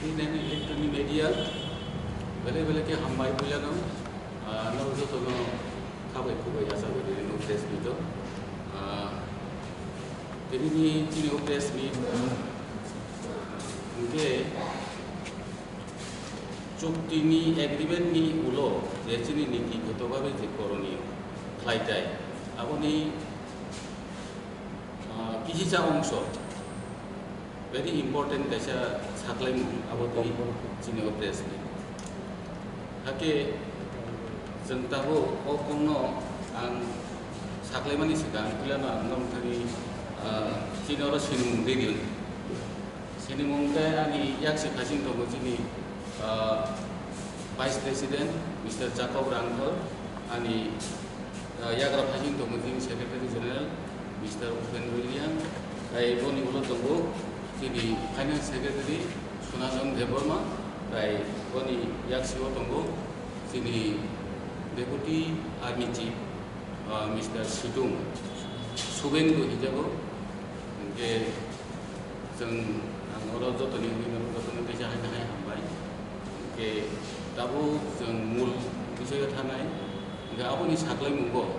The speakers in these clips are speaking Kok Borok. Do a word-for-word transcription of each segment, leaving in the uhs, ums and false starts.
Nini electronic media bele bele ke hambai puilano, ah, no joto no khabai khubai asa bai dini no press meet o. Ah, tini ni chini o press meet, ah, hingke chukti ni agreement ni ulo je chini niti goto babe je koroni khlai tai aboni, ah, kisi cha ongso. Very important kaisa saklaimung abo twi chini o press ni. Hakhe chwng tabuk o kokno ang saklaimani swkang puilano ang norokthani, ah, chini oro sinimung rini. Sinimung khe ani yaksi phasing tongo chini, ah, Vice President Mister Jacob Rangthor, ani ah, yagra phasing tongo chini Secretary General Mister Upendra Reang, tai boni ulo tongo chini Finance Secretary Sunandan Debbarma, tai boni yaksio tongo chini Deputy Army Chief, ah, Mister Situng Subengdu hijago, hingke chwng ang oro jotoni wngwi mano, jotoni kaisa hai hai hambai. Hingke tabuk chwng mul bisoyo thanai. Hingke aboni saklaimungo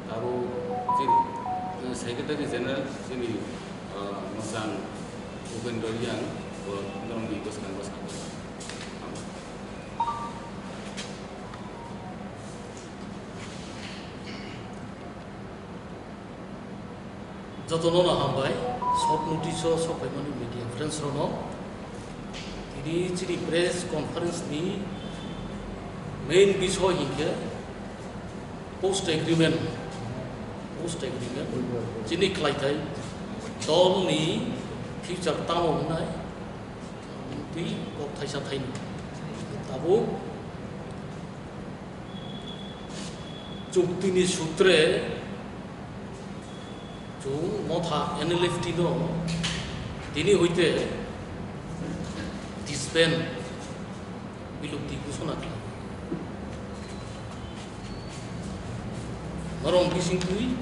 tabuk chini, eh, Secretary General chini, eh, mwchang Upendra Reang bo norokni bwskango saklai. Jotono no hambai, short notice o sokphaimani media friends rokno. Tini chini press conference ni main bisoy hinkhe post agreement, post agreement chini khlai thai dol ni future tamo wngnai twi kok thaisa thaini tabuk chukti ni sutre Chwng motha N L F T no tini hoite disband, bilupti ghosona khlai. Norok bisingtwi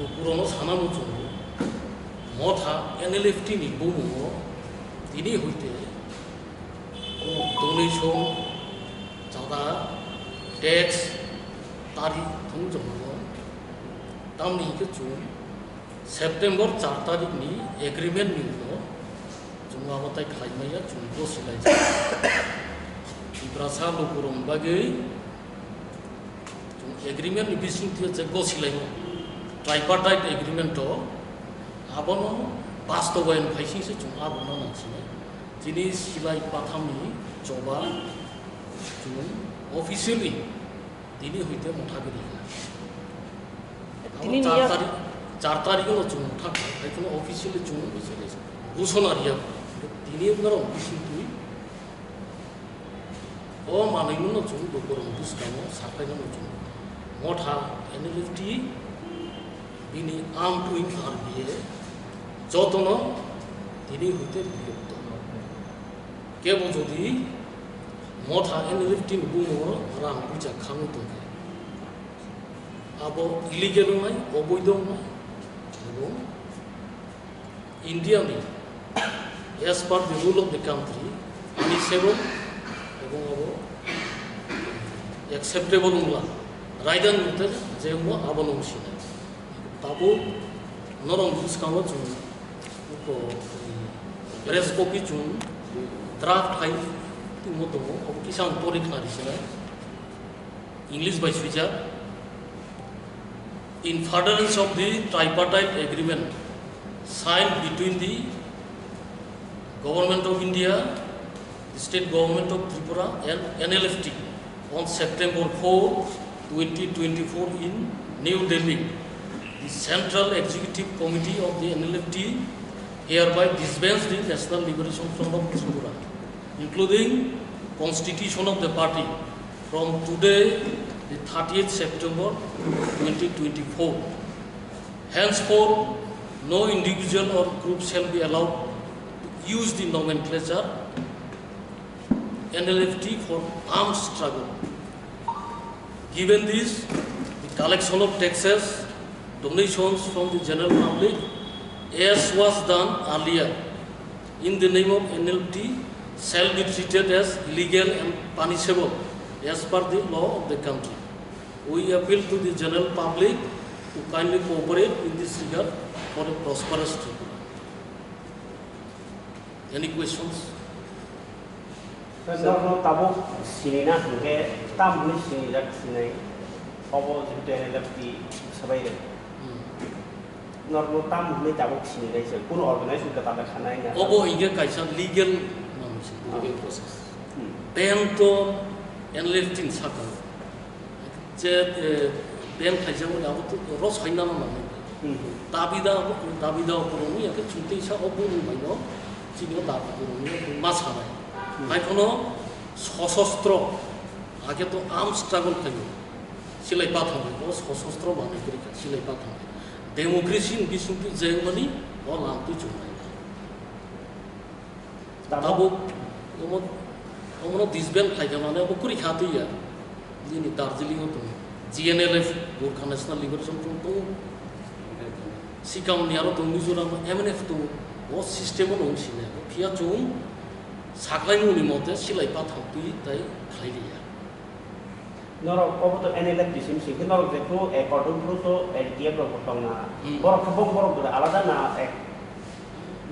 lukurokno sana muchungo, motha N L F T ni bumungo tini hoite donation, chada, tax, tari thung jongno. Tamni hingke chwng September char tarik ni agreement ni ulo chwng abo tai khlai maya, chwng gosi lai. Tiprasa lukurok bagwi chwng agreement ni bising twi je gosi lai, tripartite agreement to abono bastobayan phaising se chwng abono nangsinai. Chini silai pathamni choba chwng officially tini hoite motha giri. Tini char ni yak- tarik, char tarik no chwng motha khai, khai kheno officially chwng ghosona riya. Tini norok bising twi o manwi no chwng lukurok bwskango sapai no chwng motha N L F T bini amtwi R B A jotono tini hoite biyokto. Kebo jodi motha N L F T ni bumungo rang puisa khangwi tongkha, abo illegal wngnai, oboidho wngnai, ebong India ni as per the rule of the country, punishable ebong abo acceptable wngla, raida ni mote je wngmo abono wngsinai. Tabuk norok bwskango chwng uko, press copy chwng draft hai tongmo tongo, obo kisa ang pori khna ri sinai. English bai swijak. In furtherance of the tripartite agreement signed between the Government of India, the State Government of Tripura and N L F T on September four, twenty twenty-four in New Delhi, the Central Executive Committee of the N L F T hereby disbands the National Liberation Front of Tripura, including constitution of the party, from today, the thirtieth September twenty twenty-four. Henceforth, no individual or group shall be allowed to use the nomenclature N L F T for armed struggle. Given this, the collection of taxes, donations from the general public, as was done earlier, in the name of N L T shall be treated as illegal and punishable as per the law of the country. We appeal to the general public to kindly cooperate in this regard for a prosperous Tripura. Any questions? Sir, norok tabuk sini na hwnkhe tam hwnwi sini jak sinai obo jihetu N L F T sabai rw. Hmm. Norok tam hwnwi tabuk sini nai sir, kuno organization kwtal khanai na. Obo hingke kaisa legal manwi se, legal process. Hmm. Bank to N L F T ni saka. Je, eh, bank khaijak wngkha abo to ro saina ma manwi. Hmm. Dabi da, dabi da obo rwngwi yakhe chwng teisa obo rwngwi no chini o dabi rwngwi ma sanai. Hmm. Hai phano sosostro age to arm struggle khaio. Silai pathang bai, o sosostro manwi kwrwi kha, silai pathang bai. Democracy ni bisingtwi jengmani o lamtwi chumnai. Tabuk omo, omono disband khlai kha mane obo kwrwi kha twi ya. Nini Darjeeling o tongo. G N L F, Gorkha National Liberation Front tongo. Sikam ni aro tongo Mizoram o M N F tongo. O system o nung sine. Phiya chwng saklai muni mote silai pathang twi tai khlai liya. Norok obo to N L F T C M sing khe norok jephru according to to L T F rok bo tongna. Hmm. Borok khe bong borok bwrwi alada na ek.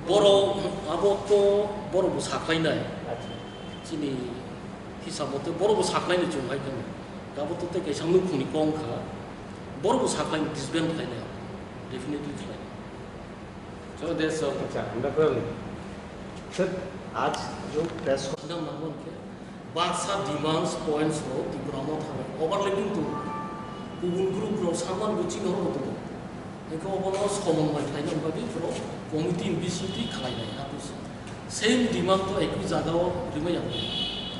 Borok abo to borok bo saklainai. Acha. Chini hisab mote borok bo saklainai chwng hai kheno. Abo to tei kaisa nukhungni kong kha. Borok bo saklainai disband khlainai. Definitely khlainai. So that's all. Acha, hwnba kwrwng. Sir, aaj jo press Nang nang khe. Baksa demands points rok Tipra Motha bai overlapping tongo. Kubun group rok Sanman bo chini rok tongo. Hingke obono somonmai khlaina bagwi borok committee ni bisingtwi khlainai haphisa. Same demand to ekui jaga o rimai ya.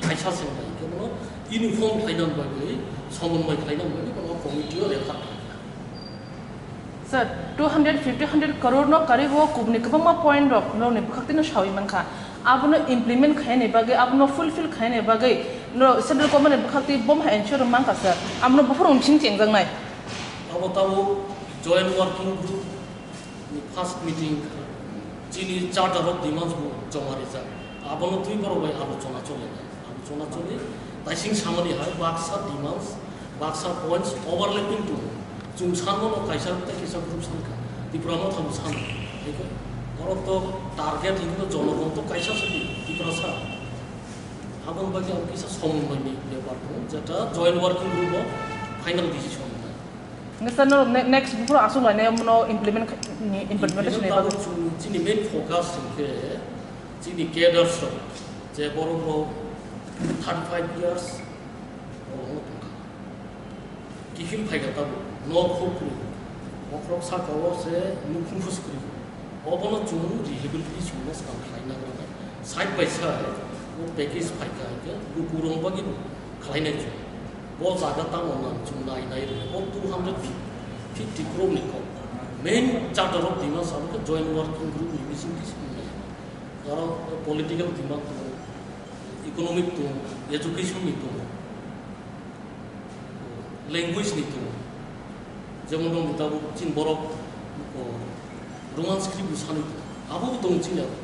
Kaisa se wngnai. Hingke bono uniform khlaina bagwi, somonmai khlaina bagwi bono committee o refer khlainai. Sir, two hundred fifty, hundred crore no karigo kubni kwbangma point rok norokni bwkhaktino sawi mankha. Abono implement khainani bagwi, abono fulfill khainani bagwi no central government ni bwkhaktwi bomaha ensure mankha sir. Abono buphuru bising chengjaknai. Abo tabuk joint working group ni first meeting chini charter of demands bo joma rijak. Abono twi borok bai alochona chole. Ang chwngno chwngwi taising samani hai baksa demands, baksa points overlapping tongo. Chwng sanmano kaisa tei kisa group sankha, Tipra Motha bo sano. Hingkhe borok to target hingkhe jonogon to kaisa se di, Tiprasa. Aboni bagwi ang kisa somonmani bepar tongo, jeta joint working group o final decision wngnai. Hingke sir, no ne-, next buphuru aswk lainai, omono implement kha-, ni implementation ni bagwi. Tabuk chwng chini main focus hingke chini cadres rok, je borok rok thirty five years borok no tongkha. Kiphil phaikha tabuk, nok huk kwrwi, bokhorok saka o se nukhung phus kwrwi. Obono chwng rehabilitation no swkang khlai nagra nai. Side by side o package phaikha hingke lukurok bagwi bo khlainai chwng. Bo jaga tamo nang chwng nai nai rw o two hundred fifty crore ni kok. Main charter of demands abo khe joint working group ni bising twi swngnai. Aro political demand tongo, economic tongo, education ni tongo. Language ni tongo. Jemon rok ni tabuk chini borok, o, Roman script bo sanwi tongo. Abo bo tongo chini abo.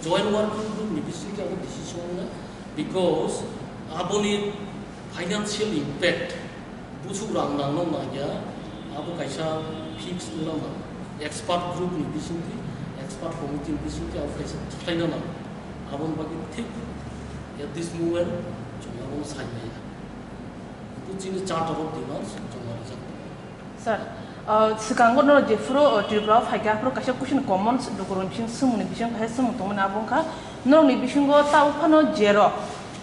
Joint working group ni bising khe abo decision wngnai, because aboni financial impact buchuk rang nang nang nang ya, abo kaisa fix wngna nang. Expert group ni bising khe, expert committee ni bising khe abo kaisa thikhlaina nang. Aboni bagwi thik at this moment chwng abono sai maya. Hingke chini charter of demands joma rijak tongo. Sir, uh, swkango norok jephuru, uh, Tripura o phaikha, aphuru kaisa question common lukurokni bising swngmungni bising kaisa swngmung tongmani, abo wngkha norokni bisingo tabuk phano jero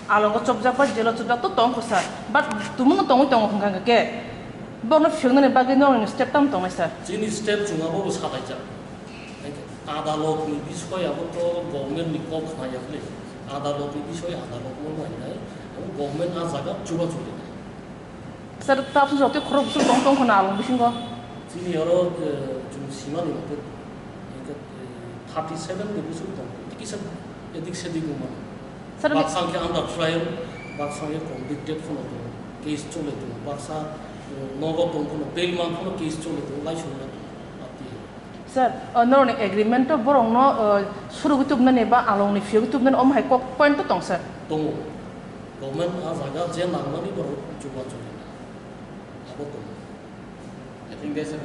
alogo chopjak ba jelo chopjak to tongkho sir, but tumungno tongwi tongo hwnkha hwnkhe borokno phiyoknani bagwi norokni step tamo tongnai sir? Chini step chwng abo bo salaijak. Adalotni bisoi abo to government ni kok khna ya khle. Adalotni bisoi adalot no nainai, abo government a jaga chuba chulinai. Sir, ta apsu jotoi khorok bwswk tong tong khna along bisingo? Chini oro, eh, chwng simani mote, eh, thirty seven ni bwswk tong, tei kisa edik sedik wngmano. Sir, baksa hwnkhe under trial, baksa hwnkhe convicted phano tongo, case chole tongo, baksa, eh, nogo tong phano, bail man phano case chole tongo, laisongo tongo, ati. Sir, uh, norokni agreement o borokno, uh, surugwi tubnani ba alongni phiyogwi tubnani omo hai kok point to tong, sir? Tongo. Government a jaga je nangmani borok chuba chuba. Abo tongo. I think there's a